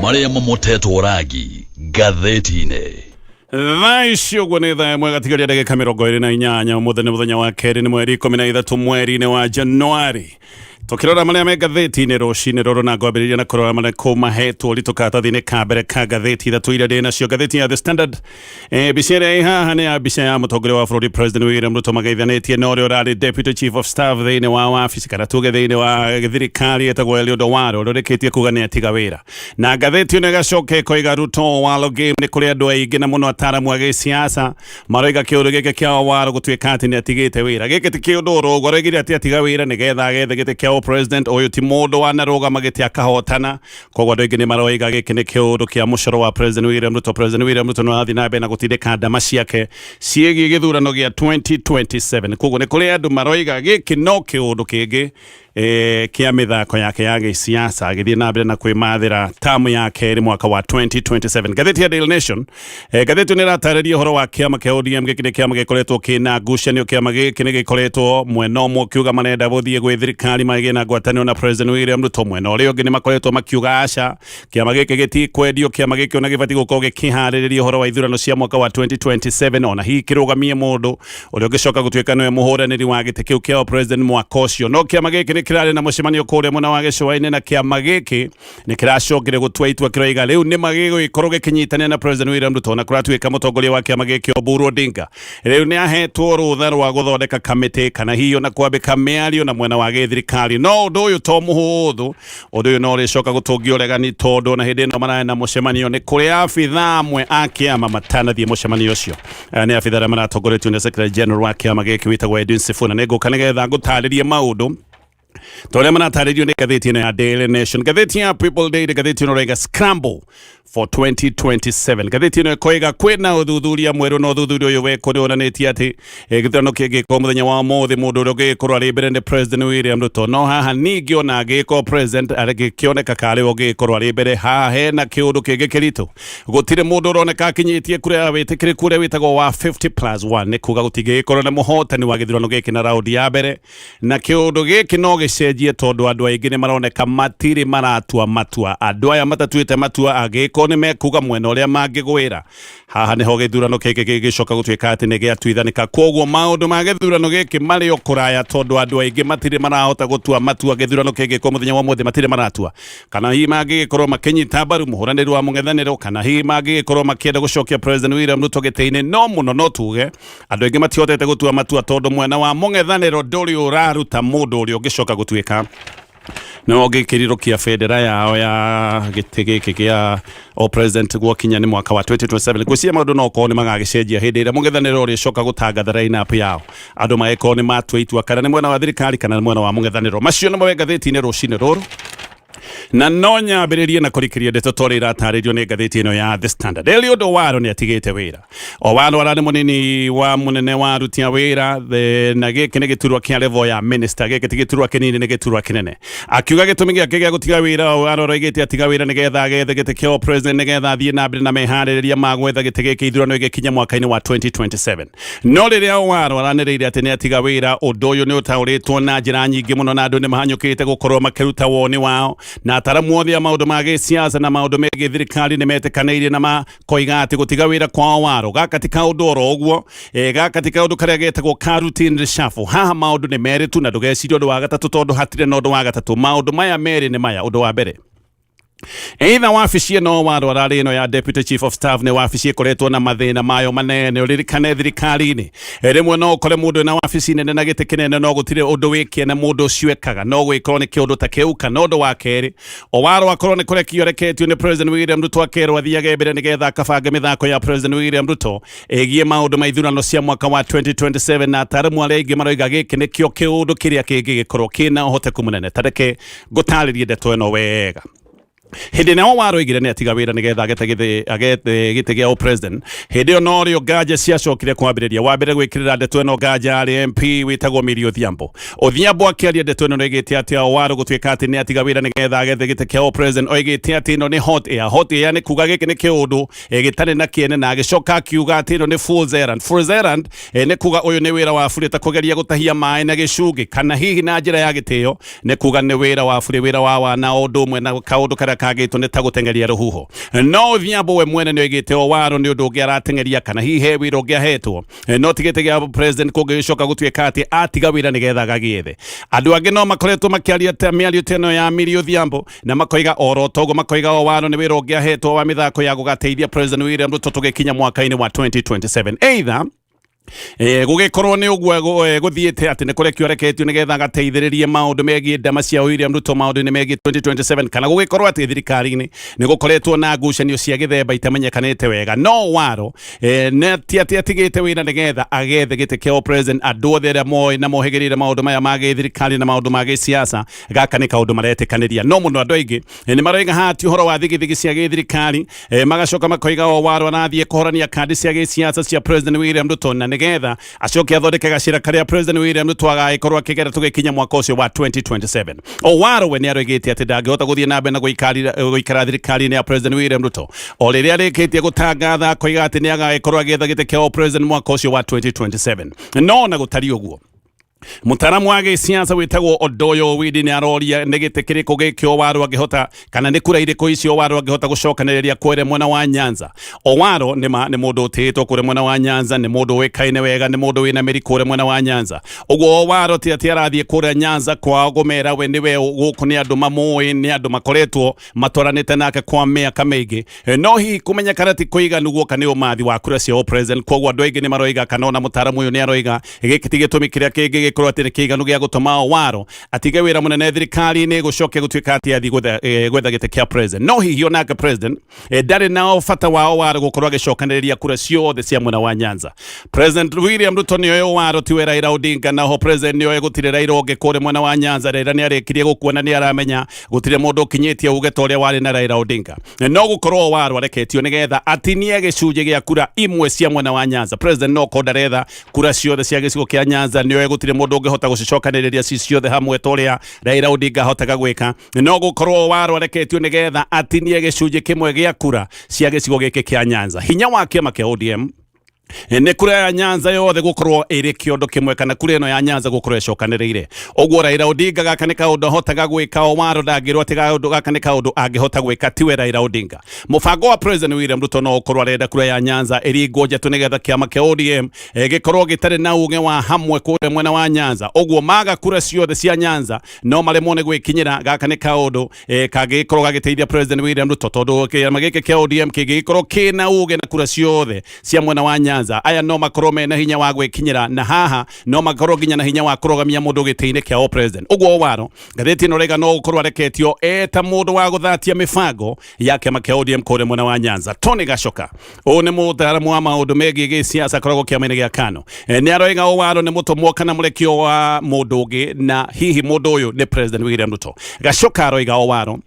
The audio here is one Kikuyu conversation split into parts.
Marĩa mamotetwo rangi ngathĩti-inĩ. Thaa ici ũguo nĩ thaa ĩmwe gatigaria ndagĩka 28. Ũmũthĩ nĩ mũthenya wa kerĩ, nĩ mweri 13 mweri-inĩ wa Januari. Tũkĩrora marĩa me ngathĩti-inĩ rũcinĩ rũrũ, na ngwambĩrĩria na kũrora marĩkũ mahetwo ũritũ karatathi-inĩ ka mbere ka ngathĩti ithatũ iria ndĩ nacio. Ngathĩti ya The Standard, mbica ĩrĩa ĩ haha nĩ ya mbica ya mũtongoria wa bũrũri President William Ruto mageithanĩtie na ũrĩa ũrarĩ Deputy Chief of Staff thĩinĩ wa wabici, kana tuge thĩinĩ wa thirikari, etagwo Eliud Owalo, ũrĩa ũrĩkĩtie kuga nĩ atiga wĩra. Na ngathĩti ĩno ĩgacoka ĩkoiga Ruto Owalo game. Nĩ kũrĩ andũ aingĩ na mũno ataramu a gĩsiasa maroiga kĩũndũ gĩkĩ kĩa Owalo gũtuĩka atĩ nĩ atigĩte wĩra gĩkĩ ti kĩũndũ oro ũguo. Aroigire atĩ atiga wĩra nĩgetha agethe gĩtĩ kĩa president. Ũyũ ti mũndũ wanarũgama gĩtĩ akahotana, koguo andũ aingĩ nĩ maroiga gĩkĩ nĩ kĩũndũ kĩa mũcoro wa President William Ruto. President William Ruto nĩ arathiĩ na mbere na gũtindĩka ndama ciake ciĩgiĩ gĩthurano gĩa 2027. Koguo nĩ kũrĩ andũ maroiga gĩkĩ no kĩũndũ kĩngĩ kĩa mĩthako yake ya gĩsiasa, agĩthiĩ na mbere na kwĩmathĩra tamu ya kerĩ mwaka wa 2027. Ngathĩti ya Daily Nation, ngathĩti nĩ ĩratarĩria ũhoro wa kĩama kĩa ODM. Gĩkĩ nĩ kĩama gĩkoretwo kĩna ngucanio. Kĩama gĩkĩ nĩ gĩkoretwo mwena ũmwe ũkiuga marenda gũthiĩ gwĩ thirikari magĩe na ngwatanĩro na President William Ruto. Mwena ũrĩa ũngĩ nĩ makoretwo makiuga aca, kĩama gĩkĩ gĩtikwendio, kĩama gĩkĩ ona gĩbatiĩ gũkorwo gĩkĩharĩrĩria ũhoro wa ithurano cia mwaka wa 2027, ona hihi kĩrũgamie mũndũ ũrĩa ũngĩcoka gũtuĩka nĩwe mũhũranĩri wa gĩtĩ kĩu kĩa president mwaka ũcio. No kĩama gĩkĩ nĩ kĩrarĩ na mũcemanio kũrĩa mwena wa gĩcũa-inĩ, na kĩama gĩkĩ nĩ kĩracokire gũtua itua, kĩroiga rĩu nĩ magĩgũkorwo gĩkĩnyitanĩra na President William Ruto. Na kũratuĩka mũtongoria wa kĩama gĩkĩ Oburu Odinga rĩu nĩ ahetwo rũtha rwa gũthondeka kamĩtĩ, kana hihi ona kwambĩka mĩario na mwena wa gĩthirikari. No ũndũ ũyũ to mũhũthũ, ũndũ ũyũ no ũrĩcoka gũtũngia ũregani, tondũ ona hĩndĩ ĩno mararĩ na mũcemanio nĩ kũrĩ abithaa amwe a kĩama matanathiĩ mũcemanio ũcio. Aya nĩ abithaa arĩa maratongoretio nĩ Secretary General wa kĩama gĩkĩ wĩtagwo Edwin Sifuna. Nĩ ngũka nĩgetha ngũtarĩrie maũndũ ta ũrĩa maratarĩrio nĩ ngathĩti ĩno ya Daily Nation. Ngathĩti ya People Daily, ngathĩti ĩno ĩroiga scramble for 2027. Ngathĩti ĩno ĩkoiga kwĩna ũthuthuria mwerũ, na ũthuthuria ũyũ wekwo nĩ wonanĩtie atĩ gĩthurano kĩngĩkwo mũthenya wa ũmũthĩ, mũndũ ũrĩa ũngĩgĩkorwo arĩ mbere nĩ President William Ruto. No haha ningĩ ona angĩgĩkorwo president agĩkĩoneka karĩ we ũngĩgĩkorwo arĩ mbere, haha hena kĩũndũ kĩngĩ kĩritũ. Gũtirĩ mũndũ ũroneka akinyĩtie kura ya wĩtĩkĩrĩku ũrĩa wĩtagwo wa 50 plus 1, nĩ kuga gũtingĩgĩkorwo na mũhotani wa gĩthurano gĩkĩ na raundi ya mbere. Na kĩũndũ gĩkĩ no gĩcenjie, tondũ andũ aingĩ nĩ maroneka matirĩ maratua matua. Andũ aya matatuĩte matua, angĩgĩkorwo nĩ mekuga mwena ũrĩa mangĩgwĩra, haha nĩho gĩthurano gĩkĩ gĩgĩcoka gũtuĩka atĩ nĩ gĩatuithanĩka. Koguo maũndũ ma gĩthurano gĩkĩ marĩ o kũraya, tondũ andũ aingĩ matirĩ marahota gũtua matua. Gĩthurano kĩngĩkwo mũthenya wa ũmũthĩ, matirĩ maratua kana hihi mangĩgĩkorwo makĩnyita mbaru mũhũranĩri wa mũng'ethanĩro, kana hihi mangĩgĩkorwo makĩenda gũcokia President William Ruto gĩtĩ-inĩ. No mũno no tuge andũ aingĩ matihotete gũtua matua, tondũ mwena wa mũng'ethanĩro ndũrĩ ũraruta mũndũ ũrĩa ũngĩcoka gũtuĩka nĩwe ũngĩkĩrirũkia bendera yao ya gĩtĩ gĩkĩ gĩa o president gwakinya nĩ mwaka wa 2027. Ngwĩciria maũndũ no korwo nĩ magagĩcenjia hĩndĩ ĩrĩa mũng'ethanĩro ũrĩcoka gũtangatha line up yao, andũ magĩkorwo nĩ matua itua kana nĩ mwena wa thirikari kana nĩ mwena wa mũng'ethanĩro. Macio nĩmo me ngathĩti-inĩ rũcinĩ rũrũ, na no nyambĩrĩrie na kũrikĩria ndeto ta ũrĩa iratarĩrio nĩ ngathĩti ĩno ya The Standard. Eliud Owalo nĩ atigĩte wĩra. Owalo ararĩ mũnini wa mũnene wa aruti a wĩra, na gĩkĩ nĩ gĩturwa kĩa level ya minister. Gĩkĩ ti gĩturwa kĩnini, nĩ gĩturwa kĩnene. Akiuga gĩtũmi gĩake gĩa gũtiga wĩra, Owalo aroigĩte atiga wĩra nĩgetha agethe gĩtĩ kĩa president, nĩgetha athiĩ na mbere na meharĩrĩria ma gwetha gĩtĩ gĩkĩ ithurano igĩkinya mwaka-inĩ wa 2027. No rĩrĩa Owalo aranĩrĩire atĩ nĩ atiga wĩra, ũndũ ũyũ nĩ ũtaũrĩtwo na njĩra nyingĩ mũno, na andũ nĩ mahanyũkĩte gũkorwo makĩruta woni wao. Na ataramu othe a maũndũ ma gĩsiasa na maũndũ megiĩ thirikari nĩ metĩkanĩirie na makoiga atĩ gũtiga wĩra kwa Owalo gaka ti kaũndũ oro ũguo, gaka ti kaũndũ karĩa getagwo ka routine reshuffle. Haha maũndũ nĩ merĩ tu, na ndũgecirie ũndũ wa gatatũ, tondũ hatirĩ na ũndũ wa gatatũ. Maũndũ maya merĩ nĩ maya. Ũndũ wa mbere, either wabici ĩno Owalo ararĩ ĩno ya Deputy Chief of Staff nĩ wabici ĩkoretwo na mathĩna mayo manene. Ũririkane thirikari-inĩ rĩmwe no ũkore mũndũ wĩna wabici nene na gĩtĩ kĩnene, no gũtirĩ ũndũ wĩ kĩene mũndũ ũcio ekaga. No gwĩkorwo nĩ kĩũndũ ta kĩu. Kana ũndũ wa kerĩ, Owalo akorwo nĩ kũrekio areketio nĩ President William Ruto, akerwo athiage mbere nĩgetha akabange mĩthako ya President William Ruto ĩgiĩ maũndũ ma ithurano cia mwaka wa 2027. Na ataramu arĩa aingĩ maroiga gĩkĩ nĩkĩo kĩũndũ kĩrĩa kĩngĩgĩkorwo kĩna ũhoteku mũnene. Ta reke ngũtarĩrie ndeto ĩno wega. Hĩndĩ ĩrĩa Owalo oigire nĩ atiga wĩra nĩgetha agethe gĩtĩ gĩa president, hĩndĩ ĩyo norĩo nganja ciacokire kwambĩrĩria. Wa mbere gwĩkĩrĩra ndeto ĩno nganja arĩ MP wĩtagwo Millie Odhiambo. Odhiambo akĩaria ndeto ĩno oigĩte atĩ Owalo gũtuĩka atĩ nĩ atiga wĩra nĩgetha agethe gĩtĩ kĩa president, oigĩte atĩ ĩno nĩ hot air. Hot air nĩ kuga gĩkĩ nĩ kĩũndũ gĩtarĩ na kĩene. Na agĩcoka akiuga atĩ ĩno nĩ fool's errand. Fool's errand nĩ kuga ũyũ nĩ wĩra wa bure, ta kũgeria gũtahia maĩ na gĩcungĩ, kana hihi na njĩra ya gĩtĩo nĩ kuga nĩ wĩra wa bure, wĩra wa wana, o ũndũ ũmwe na kaũndũ karĩa kagĩtwo nĩ ta gũteng'eria rũhuho. No Odhiambo we mwene nĩ oigĩte Owalo nĩ ũndũ ũngĩ arateng'eria kana hihi he wĩra ũngĩ ahetwo, no ti gĩtĩ gĩa president kũngĩgĩcoka gũtuĩka atĩ atiga wĩra nĩgetha agagĩethe. Andũ angĩ no makoretwo makĩaria ta mĩario ta ĩno ya Millie Odhiambo na makoiga oro toguo, makoiga Owalo nĩ wĩra ũngĩ ahetwo wa mĩthako ya gũgateithia President William Ruto tũgĩkinya mwaka-inĩ wa 2027. Either gũgĩkorwo nĩ ũguo gũthiĩte atĩ nĩ kũrekio areketio nĩgetha agateithĩrĩrie maũndũ megiĩ ndama cia William Ruto maũndũ-inĩ megiĩ 2027, kana gũgĩkorwo atĩ thirikari-inĩ nĩ gũkoretwo na ngucanio cia gĩthemba itamenyekanĩte wega, no Waro nĩ ti atĩ atigĩte wĩra nĩgetha agethe gĩtĩ kĩa president. Andũ othe arĩa moĩ na mohĩgĩrĩire maũndũ maya ma gĩthirikari na maũndũ ma gĩsiasa, gaka nĩ kaũndũ maretĩkanĩria. No mũno andũ aingĩ nĩ maroiga haha ti ũhoro wa thigithigi cia gĩthirikari, magacoka makoiga o Waro arathiĩ kũhorania kandi cia gĩsiasa cia President William Ruto na nĩgetha acoke athondeke gacĩra karĩa President William Ruto agagĩkorwo akĩgera tũgĩkinya mwaka ũcio wa 2027. O Waro we nĩ aroigĩte atĩ ndangĩhota gũthiĩ na mbere na gũikara thirikari-inĩ ya President William Ruto o rĩrĩa arĩkĩtie gũtangatha akoiga atĩ nĩ agagĩkorwo agĩetha gĩtĩ kĩa president mwaka ũcio wa 2027. No na gũtariĩ ũguo, mũtaaramu wa gĩsiasa wĩtagwo Odoyo Owidi nĩ aroria nĩ gĩtĩ kĩrĩkũ gĩkĩ Owalo angĩhota kana nĩ kura irĩkũ icio Owalo angĩhota gũcokanĩrĩria kũrĩa mwena wa Nyanza. Owalo nĩ ma nĩ mũndũ ũtĩĩtwo kũrĩa mwena wa Nyanza, nĩ mũndũ ũĩkaine wega, nĩ mũndũ wĩna mĩri kũrĩa mwena wa Nyanza. Ũguo Owalo ti atĩ arathiĩ kũrĩa Nyanza kwao kũmera we nĩwe gũkũ, nĩ andũ mamũĩ, nĩ andũ makoretwo matwaranĩte nake kwa mĩaka mĩingĩ. No hihi kũmenyekana ti kũiganu guoka nĩ ũmathi wa kura cia president. Koguo andũ aingĩ nĩ maroiga kana ona mũtaaramu ũyũ nĩ aroiga gĩkĩ ti gĩtũmi kĩrĩa kĩngĩgĩkorwo atĩ nĩ kĩiganu gĩa gũtũma Owalo atige wĩra mũnene thirikari-inĩ gũcoke gũtuĩka atĩ athiĩ gwetha gĩtĩ kĩa president. No hihi onake president ndarĩ na bata wa Owalo gũkorwo agĩcokanĩrĩria kura ciothe cia mwena wa Nyanza. President William Ruto nĩoĩ Owalo tiwe Raila Odinga, naho president nĩoĩ gũtirĩ Raila ũngĩ kũrĩa mwena wa Nyanza. Raila nĩarĩkirie gũkua na nĩaramenya gũtirĩ mũndũ ũkinyĩtie uge ta ũrĩa warĩ na Raila Odinga. No gũkorwo Owalo areketio nĩgetha atinie gĩcunjĩ gĩa kura imwe cia mwena wa Nyanza. President no korwo ndaretha kura ciothe cia gĩcigo kĩa Nyanza, nĩoĩ gũtirĩ mũndũ ũngĩhota gũcicokanĩrĩria ci ciothe hamwe ta ũrĩa Raila Odinga ahotaga gwĩka. No gũkorwo Owalo areketio nĩgetha atinie gĩcunjĩ kĩmwe gĩa kura cia gĩcigo gĩkĩ kĩa Nyanza. Hinya wa kĩama kĩa ODM nĩ kura ya Nyanza yothe gũkorwo ĩrĩ kĩondo kĩmwe kana kura ĩno ya Nyanza gũkorwo ĩcokanĩrĩire. Ũguo Raila Odinga gaka nĩ kaũndũ ahotaga gwĩka, Owalo ndangĩrwo atĩ kaũndũ gaka nĩ kaũndũ angĩhota gwĩka tiwe Raila Odinga. Mũbango wa President William Ruto no ũkorwo arenda kura ya Nyanza ĩringwo njatũ nĩgetha kĩama kĩa ODM gĩkorwo gĩtarĩ na uge wa hamwe kũrĩa mwena wa Nyanza. Ũguo maga kura ciothe cia Nyanza no maremwo nĩ gwĩkinyĩra. Gaka nĩ kaũndũ kangĩgĩkorwo gagĩteithia President William Ruto, tondũ kĩama gĩkĩ kĩa ODM kĩngĩgĩkorwo kĩna uge na kura ciothe cia mwena wa Nyanza, aya no makorwo mena hinya wa gwĩkinyĩra, na haha no makorwo nginya na hinya wa kũrũgamia mũndũ gĩtĩ-inĩ kĩa president. Ũguo Owalo, ngathĩti ĩno rĩga, no gũkorwo areketio eta mũndũ wa gũthatia mĩbango ya kĩama kĩa ODM kũrĩa mwena wa Nyanza. Tony Gacoka, ũyũ nĩ mũtaaramu wa maũndũ megiĩ gĩsiasa, akoragwo kĩama-inĩ gĩa KANU, nĩ aroiga Owalo nĩ mũtũmwo kana mũrekio wa mũndũ ũngĩ, na hihi mũndũ ũyũ nĩ President William Ruto. Gacoka aroiga Owalo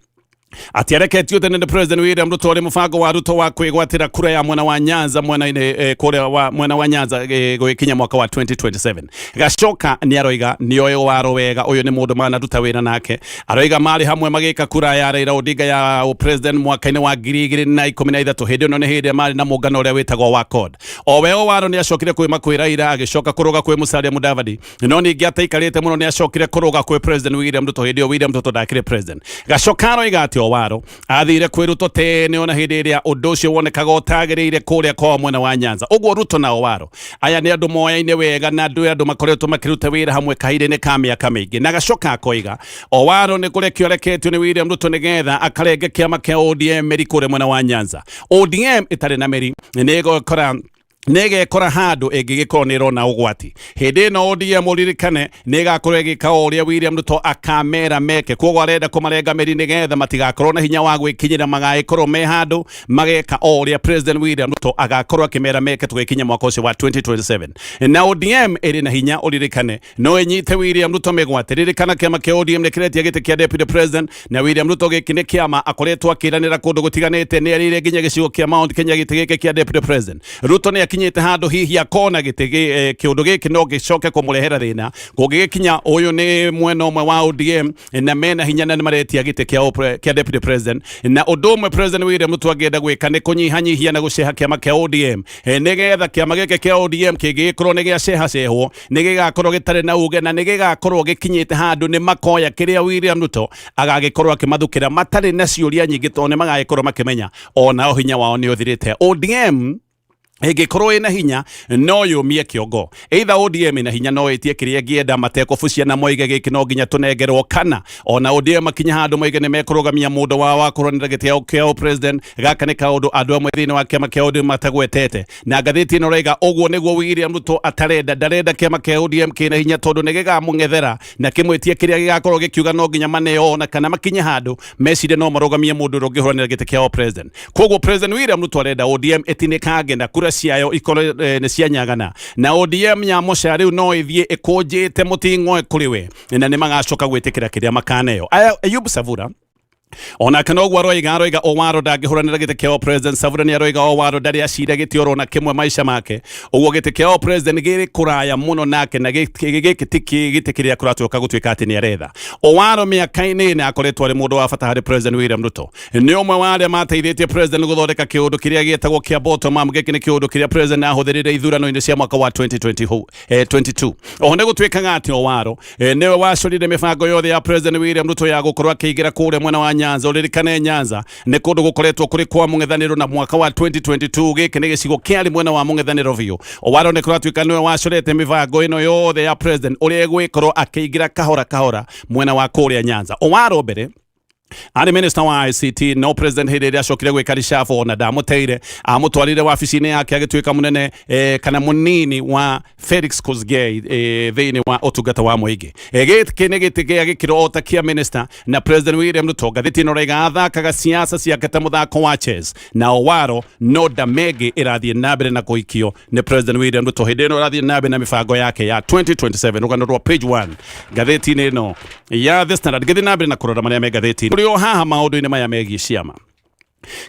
atĩ areketio tene nĩ President William Ruto ũrĩ mũbango wa Ruto wa kwĩgwatĩra kura ya mwena wa Nyanza mwena-inĩ kũrĩa wa mwena wa Nyanza gũgĩkinya mwaka wa 2027. Gacoka nĩ aroiga nĩoĩ Owalo wega, ũyũ nĩ mũndũ manaruta wĩra nake. Aroiga marĩ hamwe magĩka kura ya Raila Odinga ya president mwaka-inĩ wa 2013. Hĩndĩ ĩno nĩ hĩndĩ marĩ na mũngano ũrĩa wĩtagwo wa CORD. O we Owalo nĩ acokire kwĩma kwĩ Raila, agĩcoka kũrũga kwĩ Musalia Mudavadi, no ningĩ ataikarĩte mũno nĩ acokire kũrũga kwĩ President William Ruto. Hĩndĩ ĩyo William Ruto ndakĩrĩ president. Gacoka aroiga atĩ Owalo athire kwĩ Ruto tene ona hĩndĩ ĩrĩa ũndũ ũcio wonekaga ũtagĩrĩire kũrĩa kwao mwena wa Nyanza. Ũguo Ruto na Owalo aya nĩ andũ moyaine wega na andũ makoretwo makĩruta wĩra hamwe kahinda-inĩ ka mĩaka mĩingĩ. Na Gacoka akoiga Owalo nĩ kũrekio areketio nĩ William Ruto nĩgetha akarenge kĩama kĩa ODM mĩri kũrĩa mwena wa Nyanza. ODM ĩtarĩ na mĩri nĩ ĩgũkora nĩgekora handũ ĩngĩgĩkorwo nĩ ĩrona ũgwati. Hĩndĩ ĩno ODM, ũririkane, nĩ ĩgakorwo ĩgĩka o ũrĩa William Ruto akamera meke. Koguo arenda kũmarenga mĩri nĩgetha matigakorwo na hinya wa gwĩkinyĩra, magagĩkorwo me handũ mageka o ũrĩa President William Ruto agakorwo akĩmera meke tũgĩkinya mwaka ũcio wa 2027. Na ODM ĩrĩ na hinya, ũririkane, no ĩnyite William Ruto mĩgwate. Ririkana kĩama kĩa ODM nĩ kĩretia gĩtĩ kĩa deputy president, na William Ruto gĩkĩ nĩ kĩama akoretwo akĩranĩra kũndũ gũtiganĩte, nĩ erĩire nginya gĩcigo kĩa Mount Kenya gĩtĩ gĩkĩ kĩa deputy president. Ruto nĩ akinyĩte handũ hihi akona gĩtĩ kĩũndũ gĩkĩ no gĩcoke kũmũrehera thĩna kũngĩgĩkinya. Ũyũ nĩ mwena ũmwe wa ODM na mena hinya na nĩ maretia gĩtĩ kĩa deputy president, na ũndũ ũmwe President William Ruto angĩenda gwĩka nĩ kũnyihanyihia na gũceha kĩama kĩa ODM, nĩgetha kĩama gĩkĩ kĩa ODM kĩngĩgĩkorwo nĩ gĩacehacehwo, nĩ gĩgakorwo gĩtarĩ na uge na nĩ gĩgakorwo gĩkinyĩte handũ nĩ makoya kĩrĩa William Ruto agagĩkorwo akĩmathukĩra matarĩ na ciũria nyingĩ, tondũ nĩ magagĩkorwo makĩmenya onao hinya wao nĩ ũthirĩte. ODM ĩngĩkorwo ĩna hinya no yũmie kĩongo. Either ODM ĩna hinya no ĩtie kĩrĩa ĩngĩenda matekũbucia na moige gĩkĩ no nginya tũnengerwo, kana ona ODM makinya handũ moige nĩ mekũrũgamia mũndũ wao wa kũrũanĩra gĩtĩ kĩa president. Gaka nĩ kaũndũ andũ amwe thĩinĩ wa kĩama kĩa ODM matagwetete, na ngathĩti ĩno ĩraiga ũguo nĩguo William Ruto atarenda. Ndarenda kĩama kĩa ODM kĩna hinya, tondũ nĩ gĩgamũng'ethera na kĩmwĩtie kĩrĩa gĩgakorwo gĩkiuga no nginya maneo, ona kana makinye handũ mecirie no marũgamie mũndũ ũrĩa ũngĩhũranĩra gĩtĩ kĩa president. Koguo President William Ruto arenda ODM ĩtinĩkange na kura ciayo ikorwo nĩ cianyagana, na ODM ya mũca rĩu no ĩthiĩ ĩkũnjĩte mũting'oe kũrĩ we, na nĩ magacoka gwĩtĩkĩra kĩrĩa makaneo. Ayub Savura onake noguo aroiga Owaro ndangĩhũranĩra gĩtĩ kĩa president. Savura nĩ aroiga Owaro ndarĩ acira gĩtĩ oro na kĩmwe maica make, ũguo gĩtĩ kĩa president gĩrĩ kũraya mũno nake, na gĩkĩ ti gĩtĩ kĩrĩa kũratuĩka gũtuĩka atĩ nĩ aretha. Owaro mĩaka-inĩ ĩna akoretwo arĩ mũndũ wa bata harĩ President William Ruto. Nĩ ũmwe wa arĩa mateithĩtie president gũthondeka kĩũndũ kĩrĩa gĩetagwo kĩa bottom up. Gĩkĩ nĩ kĩũndũ kĩrĩa president ahũthĩrire ithurano-inĩ cia mwaka wa 2020 22. Oho nĩ gũtuĩkaga atĩ Owaro nĩwe wacorire mĩbango yothe ya President William Ruto ya gũkorwo akĩingĩra kũrĩa mwena wa Nyanza. Ũririkane Nyanza nĩ kũndũ gũkoretwo kũrĩ kwa mũng'ethanĩro, na mwaka wa 2022 gĩkĩ nĩ gĩcigo kĩarĩ mwena wa mũng'ethanĩro biũ. Owaro nĩ kũratuĩka nĩwe wacorete mĩbango ĩno yothe ya president, ũrĩa egwĩkorwo akĩingĩra kahora kahora mwena wa kũrĩa Nyanza. Owaro mbere arĩ minister wa ICT, no president hĩndĩ ĩrĩa acokire gwĩka reshuffle ona ndamũteire, amũtwarire wabici-inĩ yake agĩtuĩka mũnene kana mũnini wa Felix Kosgei thĩinĩ wa ũtungata wa mũingĩ. Gĩkĩ nĩ gĩtĩ gĩa gĩkĩro o ta kĩa minister, na President William Ruto, ngathĩti ĩno raiga, athakaga siasa ciake ta mũthako wa chess na Owaro, no ndamengĩ ĩrathiĩ na mbere na kũikio nĩ President William Ruto hĩndĩ ĩno ĩrathiĩ na mbere na mĩbango yake ya 2027. Rũgano rwa page 1 ngathĩti-inĩ ĩno ya The Standard. Ngĩthiĩ na mbere na kũrora marĩa me ngathĩti-inĩ, tũrĩ o haha maũndũ-inĩ maya megiĩ ciama.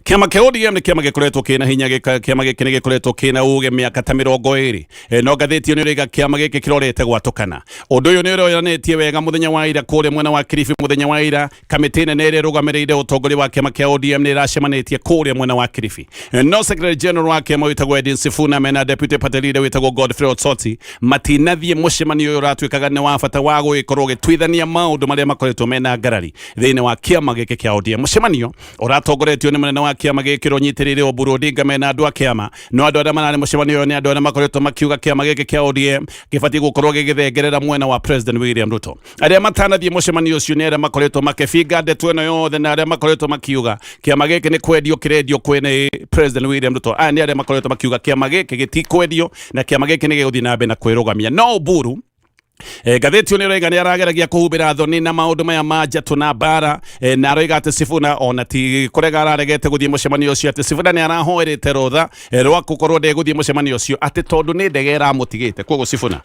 Kĩama kĩa ODM nĩ kĩama gĩkoretwo kĩna hinya. Kĩama gĩkĩ nĩ gĩkoretwo kĩna uge mĩaka ta 20. No ngathĩti ĩno ĩraiga kĩama gĩkĩ kĩrorete gwatũkana. Ũndũ ũyũ nĩ ũronanĩtie wega mũthenya wa ira kũrĩa mwena wa Kilifi. Mũthenya wa ira kamĩtĩ nene ĩrĩa ĩrũgamĩrĩire ũtongoria wa kĩama kĩa ODM nĩ ĩracemanĩtie kũrĩa mwena wa Kilifi. No Secretary General wa kĩama wĩtagwo Edwin Sifuna mena Deputy Party Leader wĩtagwo Godfrey Osotsi matinathiĩ mũcemanio ũyũ ũratuĩkaga nĩ wa bata wa gũgĩkorwo ũgĩtuithania maũndũ marĩa makoretwo mena ngarari thĩinĩ wa kĩama gĩkĩ kĩa ODM. Mũcemanio ũratongoretio nĩ mũnene wa kĩama gĩkĩ ũrĩa ũnyitĩrĩire Oburu Odinga mena andũ a kĩama, no andũ arĩa mararĩ mũcemanio ũyũ nĩ andũ arĩa makoretwo makiuga kĩama gĩkĩ kĩa ODM gĩbatiĩ gũkorwo gĩgĩthengerera mwena wa President William Ruto. Arĩa matanathiĩ mũcemanio ũcio nĩ arĩa makoretwo makĩbinga ndeto ĩno yothe, na arĩa makoretwo makiuga kĩama gĩkĩ nĩ kwendio kĩrendio kwene President William Ruto. Aya nĩ arĩa makoretwo makiuga kĩama gĩkĩ gĩtikwendio na kĩama gĩkĩ nĩ gĩgũthiĩ na mbere na kwĩrũgamia. No Oburu, ngathĩti ĩyo nĩ ĩroiga nĩ arageragia kũhumbĩra thoni na maũndũ maya ma njatũ na mbara, na aroiga atĩ Sifuna ona ti kũrega araregete gũthiĩ mũcemanio ũcio, atĩ Sifuna nĩ arahoerete rũtha rwa gũkorwo ndegũthiĩ mũcemanio ũcio, atĩ tondũ nĩ ndege ĩramũtigĩte. Koguo Sifuna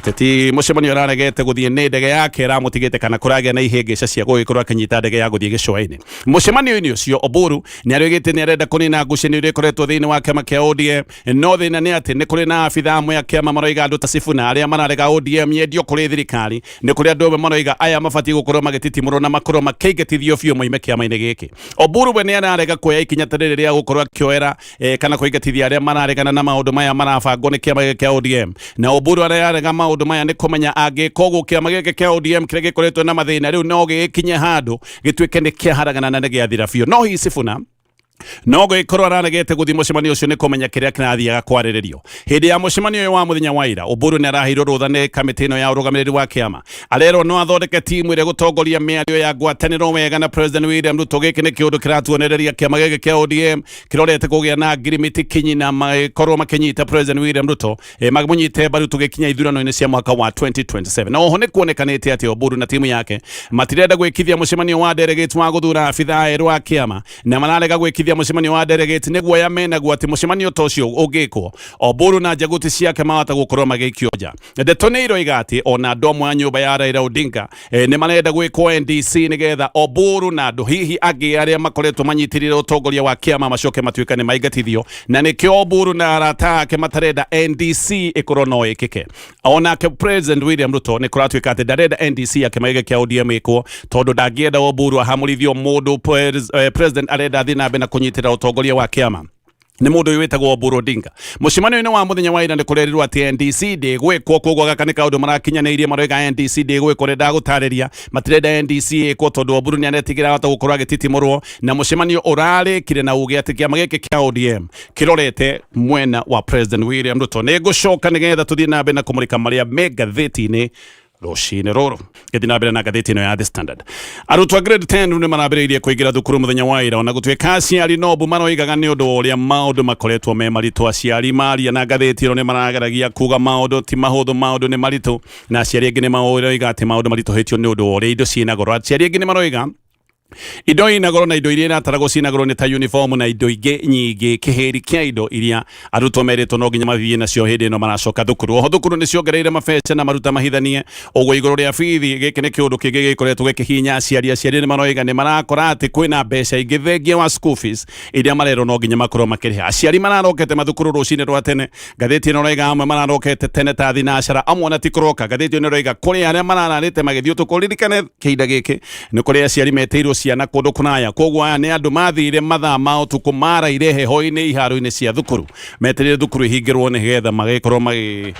atĩ ti mũcemanio araregete gũthiĩ, nĩ ndege yake ĩramũtigĩte, kana kũragĩa na ihĩngĩca cia gũgĩkorwo akĩnyita ndege ya gũthiĩ gĩcũa-inĩ. Mũcemanio-inĩ ũcio Oburu nĩ aroigĩte nĩ arenda kũnina ngucanio iria ikoretwo thĩinĩ wa kĩama kĩa ODM, no thĩna nĩ atĩ nĩ kũrĩ na abitha amwe a kĩama maroiga, andũ ta Sifuna arĩa mararega ODM yendio kũrĩ thirikari. Nĩ kũrĩ andũ amwe maroiga aya mabatiĩ gũkorwo magĩtitimũrwo na makorwo makĩingatithio biũ moime kĩama-inĩ gĩkĩ. Oburu we nĩ ararega kuoya ikinya ta rĩrĩ rĩa gũkorwo akĩoera kana kũingatithia arĩa mararegana na maũndũ maya marabangwo nĩ kĩama gĩkĩ kĩa ODM. Na Oburu ararega maũndũ maya nĩ kũmenya angĩka ũguo, kĩama gĩkĩ kĩa ODM kĩrĩa gĩkoretwo na mathĩna rĩu no gĩgĩkinye handũ gĩtuĩke nĩ kĩaharagana na nĩ gĩathira biũ. No hihi Sifuna no gũgĩkorwo araregete gũthiĩ mũcemanio ũcio nĩ kũmenya kĩrĩa kĩrathiaga kwarĩrĩrio hĩndĩ ya mũcemanio ũyũ wa mũthenya wa ira? Oburu nĩ araheirwo rũtha nĩ kamĩtĩ ĩno ya ũrũgamĩrĩri wa kĩama. Arerwo no athondeke timu ĩrĩa gũtongoria mĩario ya ngwatanĩro wega na President William Ruto. Gĩkĩ nĩ kĩũndũ kĩratuonereria kĩama gĩkĩ kĩa ODM kĩrorete kũgĩa na ngirimiti kinyi na makorwo makĩnyita President William Ruto, mamũnyite mbaru tũgĩkinya ithurano-inĩ cia mwaka wa 2027. Na oho nĩ kuonekanĩte atĩ Oburu na timu yake matirenda gwĩkithia mũcemanio wa delegates wa gũthura abithaa erũ a kĩama, na mararega gwĩkithia. Gũbangithia mũcemanio wa delegates nĩ guoya menaguo atĩ mũcemanio ta ũcio ũngĩkwo, Oburu na njaguti ciake mahota gũkorwo magĩikio nja. Ndeto nĩ iroiga atĩ ona andũ amwe a nyũmba ya Raila Odinga nĩ marenda gwĩkwo NDC nĩgetha Oburu na andũ hihi angĩ arĩa makoretwo manyitĩrĩire ũtongoria wa kĩama macoke matuĩka nĩ maingatithio, na nĩkĩo Oburu na arata ake matarenda NDC ĩkorwo no ĩkĩke. Onake President William Ruto nĩ kũratuĩka atĩ ndarenda NDC ya kĩama gĩkĩ kĩa ODM ĩkwo, tondũ ndangĩenda Oburu ahamũrithio mũndũ. President arenda athiĩ na mbere na kũnyitĩrĩra ũtongoria wa kĩama nĩ mũndũ ũyũ wĩtagwo Oburu Odinga. Mũcemanio-inĩ wa mũthenya wa ira nĩ kũrerirwo atĩ NDC ndĩgwĩkwo, koguo gaka nĩ kaũndũ marakinyanĩirie, maroiga NDC ndĩgwĩkwo. Nĩ ndagũtarĩria, matirenda NDC ĩkwo tondũ Oburu nĩ aretigĩra ahota gũkorwo agĩtitimũrwo, na mũcemanio ũrarĩkire na uge atĩ kĩama gĩkĩ kĩa ODM kĩrorete mwena wa President William Ruto. Nĩ ngũcoka nĩgetha tũthiĩ na mbere na kũmũrĩka marĩa me ngathĩti-inĩ rũcinĩ rũrũ. Gĩthiĩ na mbere na ngathĩti ĩno ya The Standard. Arutwo a grade 10 nĩ marambĩrĩirie kũingĩra thukuru mũthenya wa ira, ona gũtuĩka aciari nobu maroigaga nĩ ũndũ wa ũrĩa maũndũ makoretwo me maritũ. Aciari maria na ngathĩti ĩno nĩ marageragia kuga maũndũ ti mahũthũ, maũndũ nĩ maritũ, na aciari angĩ nĩ maroiga atĩ maũndũ maritũhĩtio nĩ ũndũ wa ũrĩa indo ciĩna goro. Aciari angĩ nĩ maroiga indo ina goro na indo iria irataragwo ciĩna goro nĩ ta uniform na indo ingĩ nyingĩ, kĩhĩri kĩa indo iria arutwo merĩtwo no nginya mathiĩ nacio hĩndĩ ĩno maracoka thukuru. Oho thukuru nĩ ciongereire mabeca na maruta mahithanie ũguo igũrũ rĩa bithi. Gĩkĩ nĩ kĩũndũ kĩngĩ gĩkoretwo gĩkĩhinya aciari. Aciari nĩ maroiga nĩ marakora atĩ kwĩna mbeca ingĩ thengia wa school fees iria marerwo no nginya makorwo makĩrĩha. Aciari mararokete mathukuru rũcinĩ rwa tene. Ngathĩti ĩno ĩroiga amwe mararokete tene ta thinacara, amwe ona ti kũroka. Ngathĩti ĩno ĩroiga kũrĩ arĩa marararĩte magĩthiĩ ũtukũ. Ririkane kĩhinda gĩkĩ nĩ kũrĩ aciari metĩirwo ciana kũndũ kũraya, koguo aya nĩ andũ mathire mathaa ma ũtukũ, maraire heho-inĩ iharo-inĩ cia thukuru, metereire thukuru ihingĩrwo nĩgetha magĩkorwo magĩ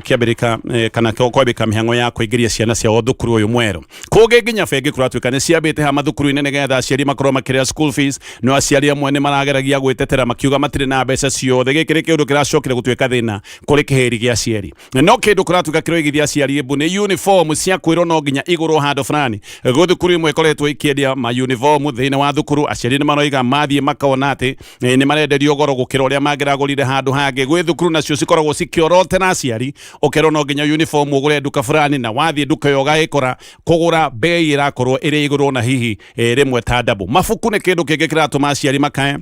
kĩambĩrĩka kana kwambĩka mĩhang'o ya kũingĩria ciana ciao thukuru ũyũ mwerũ. Kũngĩ nginya bengi kũratuĩka nĩ ciambĩte ha mathukuru-inĩ nĩgetha aciari makorwo makĩrĩha school fees, no aciari amwe nĩ marageragia gwĩtetera makiuga matirĩ na mbeca ciothe. Gĩkĩ nĩ kĩũndũ kĩracokire gũtuĩka thĩna kũrĩ kĩhĩri gĩa aciari. No kĩndũ kũratuĩka kĩroigithia aciari mbu nĩ uniform cia kwĩrwo no nginya igũrwo handũ fulani. Gwĩ thukuru imwe ikoretwo ikĩendia ma uniform thĩinĩ wa thukuru. Aciari nĩ maroiga mathiĩ makona atĩ nĩ marenderio goro gũkĩra ũrĩa mangĩragũrire handũ hangĩ. Gwĩ thukuru nacio cikoragwo cikĩorotera aciari, ũkerwo no nginya uniform ũgũre nduka fulani, na wathiĩ nduka ĩyo ũgagĩkora kũgũra bei ĩrakorwo ĩrĩ igũrũ na hihi rĩmwe ta double. Mabuku nĩ kĩndũ kĩngĩ kĩratũma aciari makae.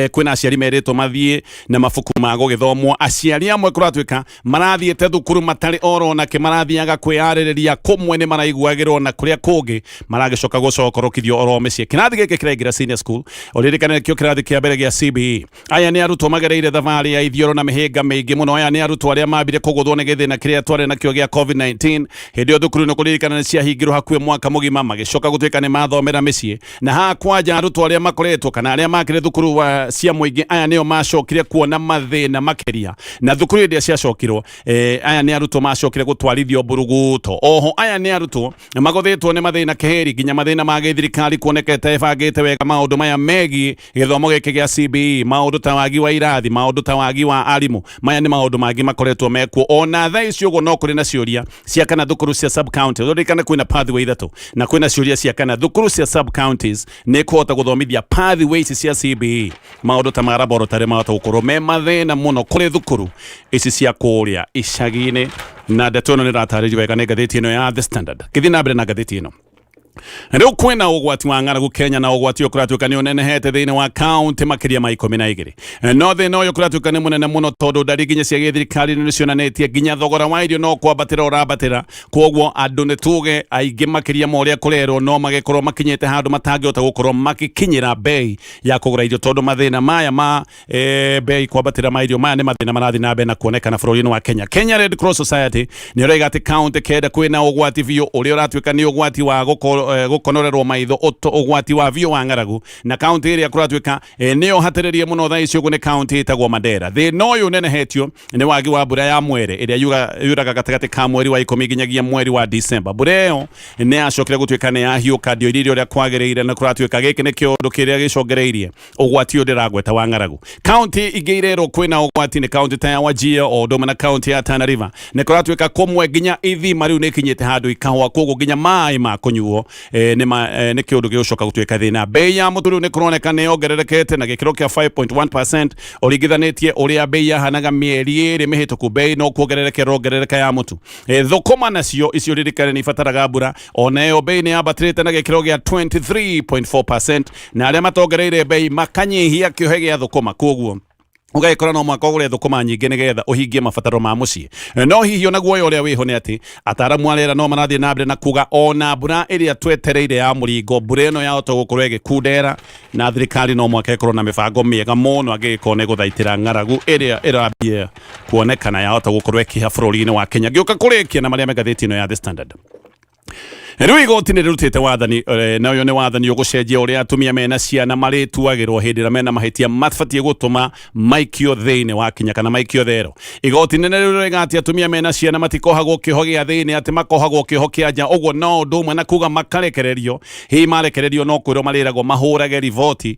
Kwĩna aciari merĩtwo mathiĩ na mabuku ma gũgĩthomwo. Aciari amwe kũratuĩka marathiĩte thukuru matarĩ oro nake marathiaga kwĩyarĩrĩria, kũmwe nĩ maraiguagĩrwo na kũrĩa kũngĩ maragĩcoka gũcokorokithio oro mĩciĩ. Kĩrathi gĩkĩ kĩraingĩra senior school, ũririkane nĩkĩo kĩrathi kĩa mbere gĩa CBE. Aya nĩ arutwo magereire thabarĩ ya ithioro na mĩhĩnga mĩingĩ mũno. Aya nĩ arutwo arĩa mambire kũgũthwo nĩ gĩthĩna kĩrĩa twarĩ nakĩo gĩa COVID-19. Hĩndĩ ĩyo thukuru nĩ kũririkana nĩ ciahingirwo hakuhĩ mwaka mũgima, magĩcoka gũtuĩka nĩ mathomera mĩciĩ. Na haha kwanja arutwo arĩa makoretwo kana arĩa makĩrĩ thukuru wa cia mũingĩ, aya nĩo macokire kuona mathĩna makĩria na thukuru hĩndĩ ĩrĩa ciacokirwo. Aya nĩ arutwo macokire gũtwarithio mburuguto. Oho aya nĩ arutwo magũthĩtwo nĩ mathĩna keheri, nginya mathĩna ma gĩthirikari kuonekete ĩbangĩte wega maũndũ maya megiĩ gĩthomo gĩkĩ gĩa CBE, maũndũ ta wagi wa irathi, maũndũ ta wagi wa arimũ. Maya nĩ maũndũ mangĩ makoretwo mekuo. Ona thaa ici ũguo no kũrĩ na ciũria cia kana thukuru cia sub county, ũririkane kwĩna pathway ithatũ, na kwĩna ciũria cia kana thukuru cia sub counties nĩ kũhota gũthomithia pathway ici cia CBE. Maũndũ ta ma laboratory mahota gũkorwo me mathĩna mũno kũrĩ thukuru ici cia kũrĩa icagi-inĩ, na ndeto ĩno nĩ ĩratarĩrio wega nĩ ngathĩti ĩno ya The Standard. Ngĩthiĩ na mbere na ngathĩti ĩno, rĩu kwĩna ũgwati wa ng'aragu Kenya, na ũgwati ũyũ kũratuĩka nĩ ũnenehete thĩinĩ wa kaunti makĩria ma 12. No thĩna ũyũ kũratuĩka nĩ mũnene mũno, tondũ ndari nginya cia gĩthirikari nĩ cionanĩtie nginya thogora wa irio no kwambatĩra ũrambatĩra. Koguo andũ nĩ tuge aingĩ makĩria ma ũrĩa kũrerwo no magĩkorwo makinyĩte handũ matangĩhota gũkorwo magĩkinyĩra bei ya kũgũra irio, tondũ mathĩna maya ma bei kwambatĩra ma irio, maya nĩ mathĩna marathiĩ na mbere na kuonekana bũrũri-inĩ wa Kenya. Kenya Red Cross Society nĩ ũroiga atĩ kaunti 9 kwĩna ũgwati biũ ũrĩa ũratuĩka nĩ ũgwati wa gũkonorerwo maitho, ũgwati wa biũ wa ng'aragu, na kaunti ĩrĩa kũratuĩka nĩyo hatĩrĩrie mũno thaa ici ũguo nĩ kaunti ĩtagwo Mandera. Thĩna ũyũ ũnenehetio nĩ wagi wa mbura ya mwere ĩrĩa yuraga gatagatĩ ka mweri wa 10 nginyagia mweri wa December. Mbura ĩyo nĩ yacokire gũtuĩka nĩ yahiũka, ndĩoirire ũrĩa kwagĩrĩire, na kũratuĩka gĩkĩ nĩ kĩũndũ kĩrĩa gĩcongereirie ũgwati ũyũ ndĩragweta wa ng'aragu. Kaunti ingĩ irerwo kwĩna ũgwati nĩ kaunti ta ya Wajir o ũndũ ũmwe na kaunti ya Tana River. Nĩ kũratuĩka kũmwe nginya ithima rĩu nĩ ikinyĩte handũ ikahũa, koguo nginya maĩ ma kũnyuo Nĩ kĩũndũ gĩgũcoka gũtuĩka thĩna. Bei ya mũtu rĩu nĩ kũroneka nĩ yongererekete na gĩkĩro kĩa 5.1% ũringithanĩtie ũrĩa bei yahanaga mĩeri 2 mĩhĩtũku. Bei no kuongerereka ĩrongerereka ya mũtu. Thũkũma nacio icio ririkane nĩ ibataraga mbura, ona ĩyo bei nĩ yambatĩrĩte na gĩkĩro gĩa 23.4%, na arĩa matongereire bei makanyihia kĩohe gĩa thũkũma, koguo ũgagĩkora no mwaka ũgũre thũkũma nyingĩ nĩgetha ũhingie mabataro ma mũciĩ. No hihi ona guoya ũrĩa wĩho nĩ atĩ ataaramu a rĩera no marathiĩ na mbere na kuga ona mbura ĩrĩa twetereire ya mũringo, mbura ĩno yahota gũkorwo ĩgĩkundera, na thirikari no mwaka ĩkorwo na mĩbango mĩega mũno angĩgĩkorwo nĩ gũthaitĩra ng'aragu ĩrĩa ĩrambia kuonekana yahota gũkorwo ĩkĩha bũrũri-inĩ wa Kenya. Ngĩũka kũrĩkia na marĩa me ngathĩti ĩno ya The Standard. Rĩu igoti nĩ rĩrutĩte wathani, na ũyũ nĩ wathani ũgũcenjia ũrĩa atumia mena ciana marĩtuagĩrwo hĩndĩ ĩrĩa mena mahĩtia mabatiĩ gũtũma maikio thĩinĩ wa kinya kana maikio thero. Igoti nene rĩu rĩroiga atĩ atumia mena ciana matikohagwo kĩoho gĩa thĩinĩ, atĩ makohagwo kĩoho kĩa nja, ũguo no ũndũ ũmwe na kuga makarekererio. Hihi marekererio no kwĩrwo marĩragwo mahũrage riboti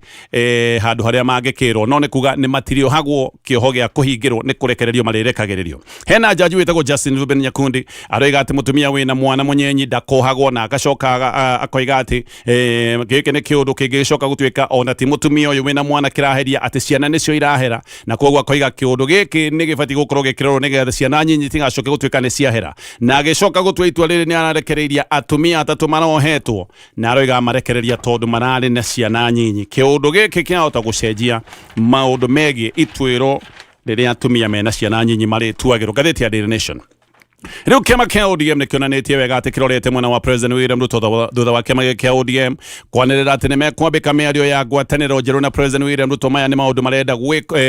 handũ harĩa mangĩkĩrwo, no nĩ kuga nĩ matirĩohagwo kĩoho gĩa kũhingĩrwo, nĩ kũrekererio marĩrekagĩrĩrio. Hena jaji wĩtagwo Justin Ruben Nyakundi aroiga atĩ mũtumia wĩna mwana mũnyenyi ndakohagwo, na agacoka akoiga atĩ gĩkĩ nĩ kĩũndũ kĩngĩgĩcoka gũtuĩka ona ti mũtumia ũyũ wĩna mwana kĩraheria, atĩ ciana nĩcio irahera, na koguo akoiga kĩũndũ gĩkĩ nĩ gĩbatiĩ gũkorwo gĩkĩrorwo nĩgetha ciana nyinyi itigacoke gũtuĩka nĩ ciahera. Na agĩcoka gũtua itua rĩrĩ nĩ ararekereiria atumia atatũ marohetwo, na aroiga marekereria tondũ mararĩ na ciana nyinyi. Kĩũndũ gĩkĩ kĩahota gũcenjia maũndũ megiĩ ituĩro rĩrĩa atumia mena ciana nyinyi marĩtuagĩrwo. Ngathĩti ya Daily Nation. Rĩu kĩama kĩa ODM nĩ kĩonanĩtie wega atĩ kĩrorete mwena wa President William Ruto thutha wa kĩama gĩkĩ kĩa ODM kwanĩrĩra atĩ nĩ mekwambĩka mĩario ya ngwatanĩro njerũ na President William Ruto. Maya nĩ maũndũ marenda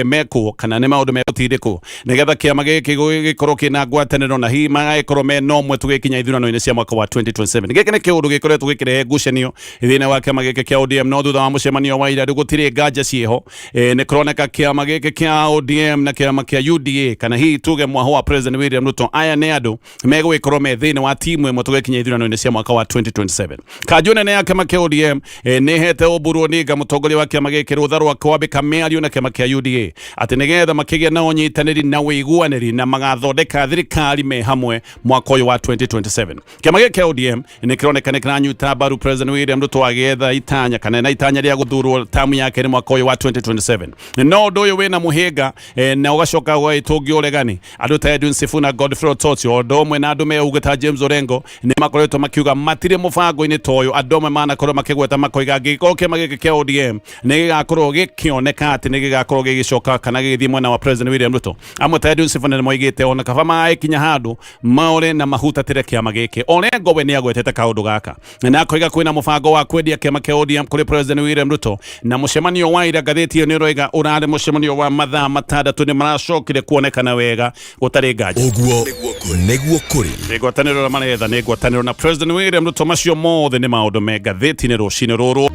mekwo kana nĩ maũndũ megũtindĩkwo nĩgetha kĩama gĩkĩ gĩkorwo kĩna ngwatanĩro na hihi magagĩkorwo mena ũmwe tũgĩkinya ithurano-inĩ cia mwaka wa 2027. Gĩkĩ nĩ kĩũndũ gĩkoretwo gĩkĩrehe ngucanio thĩinĩ wa kĩama gĩkĩ kĩa ODM, no thutha wa mũcemanio wa ira rĩu gũtirĩ nganja ciĩho. Nĩ kũroneka kĩama gĩkĩ kĩa ODM na kĩama kĩa UDA, kana hihi tuge mwaho wa President William Ruto, aya nĩ andũ megũgĩkorwo me thĩinĩ wa timu ĩmwe tũgĩkinya ithurano-inĩ cia mwaka wa 2027. Kanjũ nene ya kĩama kĩa ODM nĩ ĩhete Oburu Odinga, mũtongoria wa kĩama gĩkĩ, rũtha rwa kwambĩka mĩario na kĩama kĩa UDA atĩ nĩgetha makĩgĩa na ũnyitanĩri na ũiguanĩri na magathondeka thirikari me hamwe mwaka ũyũ wa 2027. Kĩama gĩkĩ kĩa ODM nĩ kĩroneka nĩ kĩranyita mbaru President William Ruto agĩetha itanya kana na itanya rĩa gũthurwo tamu yake nĩ mwaka ũyũ wa 2027. No ũndũ ũyũ wĩna mũhĩnga, na ũgacoka ũgagĩtũngio ũregani. Andũ ta Edwin Sifuna, Godfrey Otochi, o ũndũ ũmwe na andũ meuge ta James Orengo nĩ makoretwo makiuga matirĩ mũbango-inĩ ta ũyũ. Andũ amwe manakorwo makĩgweta makoiga angĩgĩkorwo kĩama gĩkĩ kĩa ODM nĩ gĩgakorwo gĩkĩoneka atĩ nĩ gĩgakorwo gĩgĩcoka kana gĩgĩthiĩ mwena wa President William Ruto, amwe ta Edwin Sifuna nĩ moigĩte ona kaba magĩkinya handũ maore na mahutatĩre kĩama gĩkĩ. Orengo we nĩ agwetete kaũndũ gaka na akoiga kwĩna mũbango wa kwendia kĩama kĩa ODM kũrĩ President William Ruto, na mũcemanio wa ira ngathĩti ĩyo nĩ ũroiga ũrarĩ mũcemanio wa mathaa 6 nĩ maracokire kuonekana wega gũtarĩ nganja. Ũguo nĩguo kũrĩ. Nĩ ngwatanĩro na maretha nĩ ngwatanĩro na President William Ruto. Macio mothe nĩ maũndũ me ngathĩti-inĩ rũcinĩ rũrũ.